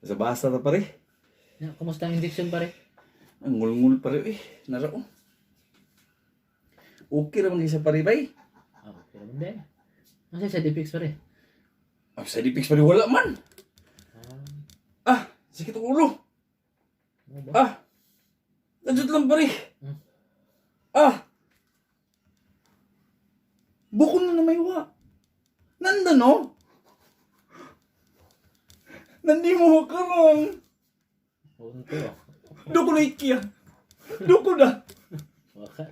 Sa basa ta, pare. Ya, kumusta ang injection, pare? Ang ngulngul, pare, eh. Nara oh. Okay ra man sa pare bay. Oh, pero hindi. Ano sa side effects, pare? Ah, side effects, pare, wala man. Ah, sakit ang ulo. Ano ba? Ah. Nandiyan lang, pare. Ah. Bukon na na may wa. Nanda no? Nandi mo karon. Unto. Doko na ikiya. Doko na. Waka.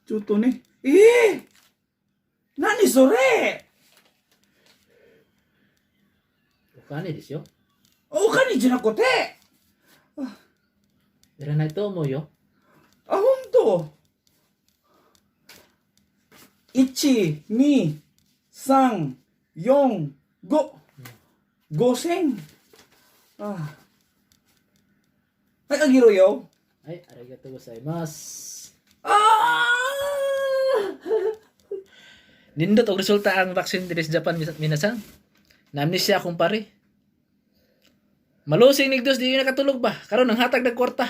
ちょっとね。ええ何それ。お金ですよ。お金じゃなくて。いらないと思うよ。あ、ほんと。1、2、3、4、5。5千。あ。はい、あげるよ。はい、ありがとうございます。ああ。 Nindot og resulta ang vaccine diri sa Japan, minasan. Na amnesia akong pare. Malusing nigdos di nakatulog ba? Karon ang hatag ng kwarta.